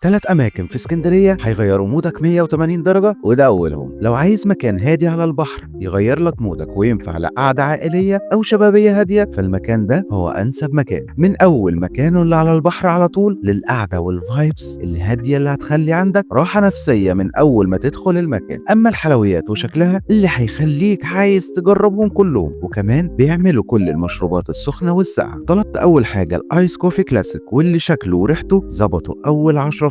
ثلاث اماكن في اسكندرية هيغيروا مودك 180 درجه، وده اولهم. لو عايز مكان هادي على البحر يغير لك مودك وينفع لقعده عائلية او شبابية هاديه، فالمكان ده هو انسب مكان. من اول مكانه اللي على البحر على طول للقعده وال vibes الهادية اللي هتخلي عندك راحة نفسية من اول ما تدخل المكان. اما الحلويات وشكلها اللي هيخليك عايز تجربهم كلهم، وكمان بيعملوا كل المشروبات السخنة والساقعه. طلبت اول حاجة ال ice coffee classic، واللي شكله وريحته ظبطوا اول 10%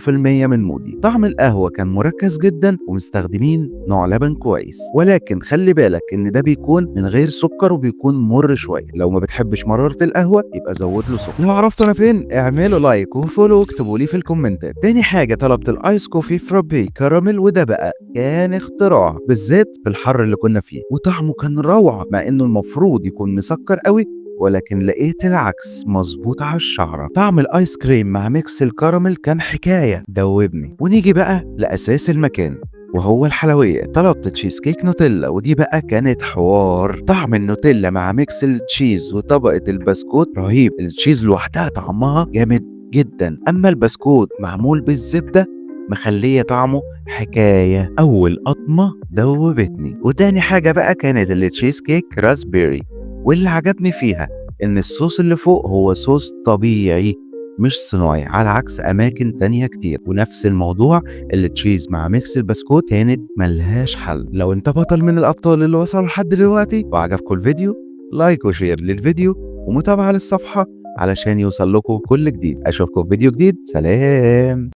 من مودي. طعم القهوة كان مركز جدا ومستخدمين نوع لبن كويس، ولكن خلي بالك ان ده بيكون من غير سكر وبيكون مر شويه. لو ما بتحبش مرارة القهوة يبقى زود له سكر. لو عرفتوا انا فين اعملوا like و follow واكتبوا لي في الكومنتات. تاني حاجة طلبت ال ice coffee frappe caramel، وده بقى كان اختراع بالذات في الحر اللي كنا فيه، وطعمه كان روعه مع انه المفروض يكون مسكر قوي، ولكن لقيت العكس مظبوط على الشعرة. طعم الايس كريم مع mix الكراميل كان حكاية دوبني. ونيجي بقى لأساس المكان وهو الحلويات. طلبت تشيز كيك نوتيلا، ودي بقى كانت حوار. طعم النوتيلا مع mix ال cheese وطبقة البسكوت رهيب. ال cheese لوحدها طعمها جامد جدا، اما البسكوت معمول بالزبدة مخلية طعمه حكاية. أول قطمة دوبتني. وتاني حاجة بقى كانت ال cheesecake raspberry، واللي عجبني فيها إن الصوص اللي فوق هو صوص طبيعي مش صناعي على عكس أماكن تانية كتير. ونفس الموضوع ال cheese مع mix البسكوت كانت ملهاش حل. لو انت بطل من الأبطال اللي وصلوا لحد دلوقتي وعجبكم الفيديو، like و share للفيديو ومتابعة للصفحة علشان يوصل لكم كل جديد. أشوفكم في فيديو جديد، سلام.